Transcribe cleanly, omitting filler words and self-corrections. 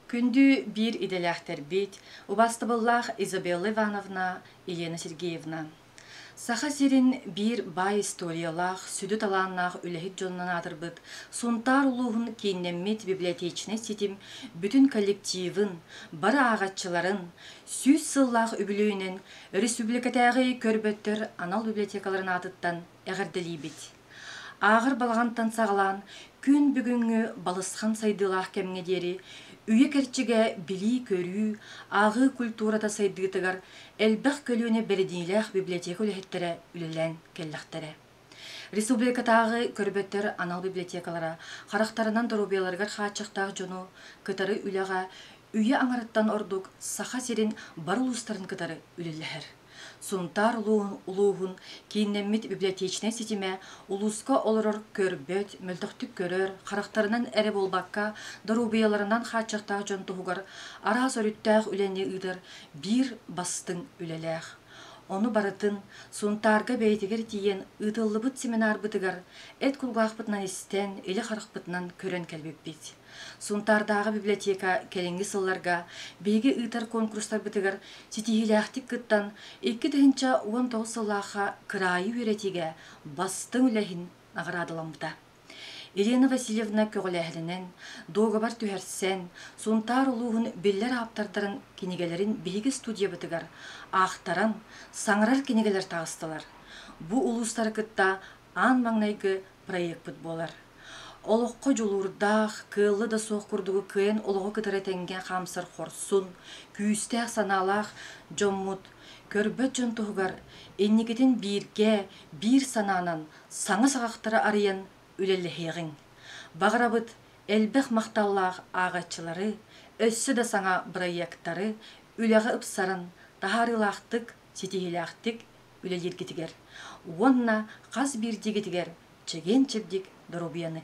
Күндү биир идэлээхтэрбит, убаастабыллаах Изабелла Ивановна, Елена Сергеевна! Саха сирин биир баай историялаах, сүдү талааннаах үлэһит дьонунан аатырбыт Сунтаар улууһун кииннэммит библиотечнай ситим бүтүн коллективын, бары ааҕаччыларын 100 сыллаах үбүлүөйүнэн өрөспүүбүлүкэтээҕи көрбөттөр анал библиотекаларын аатыттан эҕэрдэлиибит. Ааҕар балаҕантан саҕалаан күн бүгүҥҥү балысхан сайдыылаах кэмҥэ диэри үйэ кэрчигэ билии-көрүү, ааҕыы культурата сайдыытыгар элбэх көлүөнэ бэриниилээх библиотека үлэһиттэрэ үлэлээн кэллэхтэрэ. Республикатааҕы көрбөттөр анал библиотекалара харахтарынан доруобуйаларыгар хааччахтаах дьону кытары үлэҕэ үйэ аҥарыттан ордук Саха сирин бары улуустарын кытары үлэлэһэр. Сунтаар улууһун кииннэммит библиотечнай ситимэ улууска олорор көрбөт, мөлтөхтүк көрөр, харахтарынан эрэ буолбакка, доруобуйаларынан хааччахтаах дьон туһугар араас өрүттээх үлэни ыытар биир бастыҥ үлэлээх. Ону барытын Сунтаарга бэйэтигэр тиийэн ыытыллыбыт семинарбытыгар эт кулгаахпытынан истэн, илэ харахпытынан көрөн кэлбиппит. Сунтаардааҕы библиотека кэлиҥҥи сылларга биһиги ыытар куонкурустарбытыгар ситиһиилээхтик кыттан, 2019 сыллаахха кыраайы үөрэтиигэ бастыҥ үлэһин наҕараадаламмыта. Елена Васильевна көҕүлээһининэн, дуогабар түһэрсэн, Сунтаар улууһун биллэр ааптардарын кинигэлэрин биһиги студиябытыгар аахтаран, саҥарар кинигэлэр таҕыстылар. Бу улуустары кытта аан маҥнайгы проекпыт буолар. Олоххо дьулуурдаах, кыалла да суох курдугу кыайан олоҕу кытары тэҥҥэ хаамсар хорсун, күүстээх санаалаах дьоммут көрбөт дьон туһугар инникитин бииргэ, биир санаанан саҥа саҕахтары арыйан үлэлэһиэҕиҥ. Баҕарабыт элбэх махталлаах ааҕааччылары, өссө да саҥа бырайыактары үлэҕэ ыпсаран, таһаарыылаахтык, ситиһиилээхтик үлэлииргитигэр уонна хас биирдиигитигэр чэгиэн-чэбдик доруобуйаны.